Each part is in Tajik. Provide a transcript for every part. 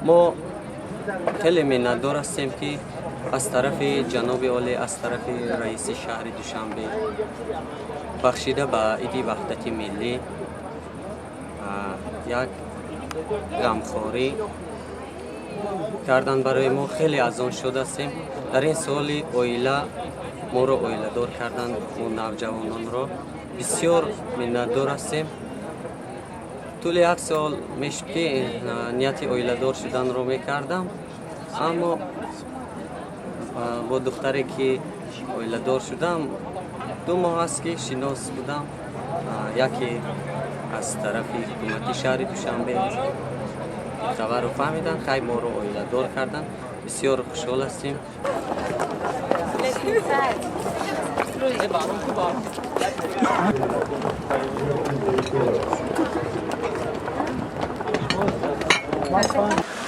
Мо хеле миннатдор ҳастем, ки аз тарафи ҷаноби олӣ, аз тарафи раиси шаҳри Душанбе бахшида ба Иди Ваҳдати Миллӣ як ғамхорӣ кардан барои мо. Хеле аз он шод ҳастем. Дар ин соли оила моро оиладор карданд, мо навҷавононро бисёр миннатдор ҳастем. Тӯли як сол мешуд, ки нияти оиладор шуданро мекардам, аммо бо духтаре ки оиладор шудам, 2 моҳ аст, ки шинос будам, яке аз тарафи ҳукумати шаҳри Душанбе хабарро фаҳмиданд, хай, моро оиладор карданд. Бисёр хушҳол ҳастем.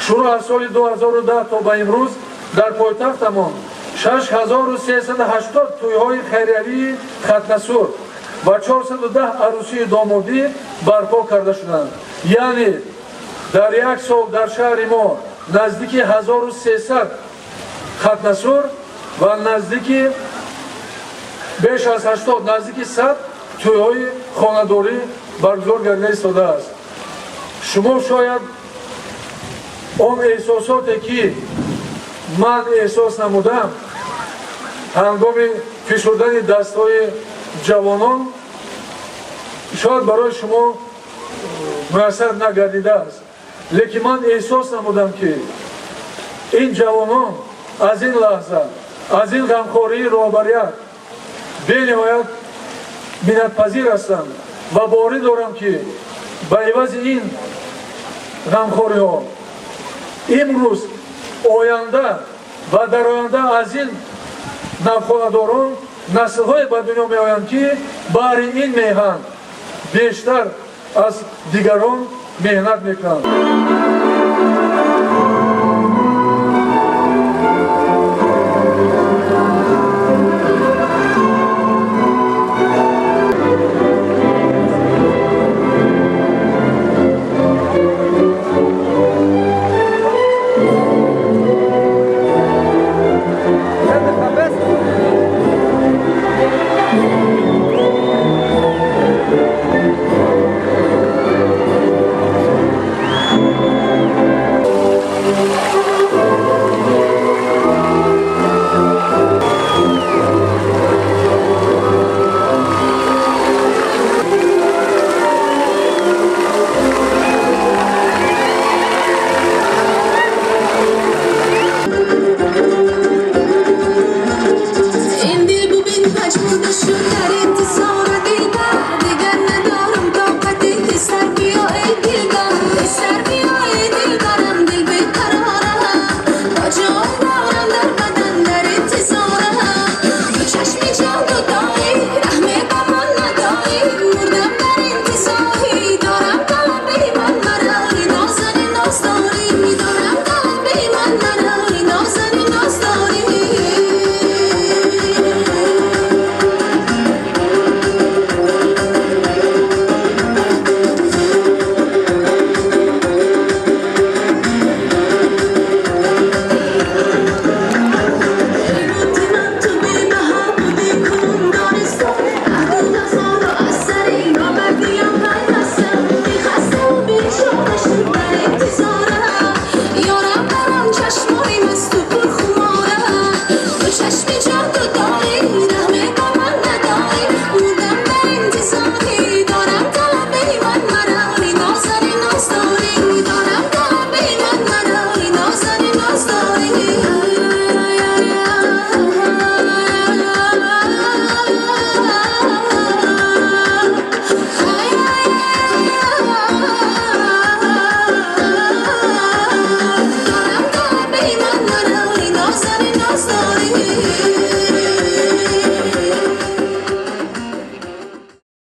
Шурӯъ аз соли 2010 то ба имрӯз дар пойтахтамон 6380 тӯйҳои хайриявии хатнасур ва 410 арӯсии домодӣ барпо карда шуданд. Яъне дар як сол дар шаҳри мо наздики 1300 хатнасур ва наздики беш аз 80, наздики 100 тӯйҳои хонадорӣ баргузор гардида истодааст. Шумо шояд он эҳсосоте, ки ман эҳсос намудам ҳангоми фишурдани дастҳои ҷавонон, шояд барои шумо муяссар нагардидааст, лекин ман эҳсос намудам, ки ин ҷавонон аз ин лаҳза, аз ин ғамхории роҳбарият бениҳоят миннатпазир ҳастанд ва боварӣ дорам, ки ба ивази ин ғамхориҳо имрӯз, оянда ва дар оянда аз ин навхонадорон наслҳое ба дунё меоянд, ки баҳри ин меҳан бештар аз дигарон меҳнат мекунанд. Ин дил бубин пажмурда шуд.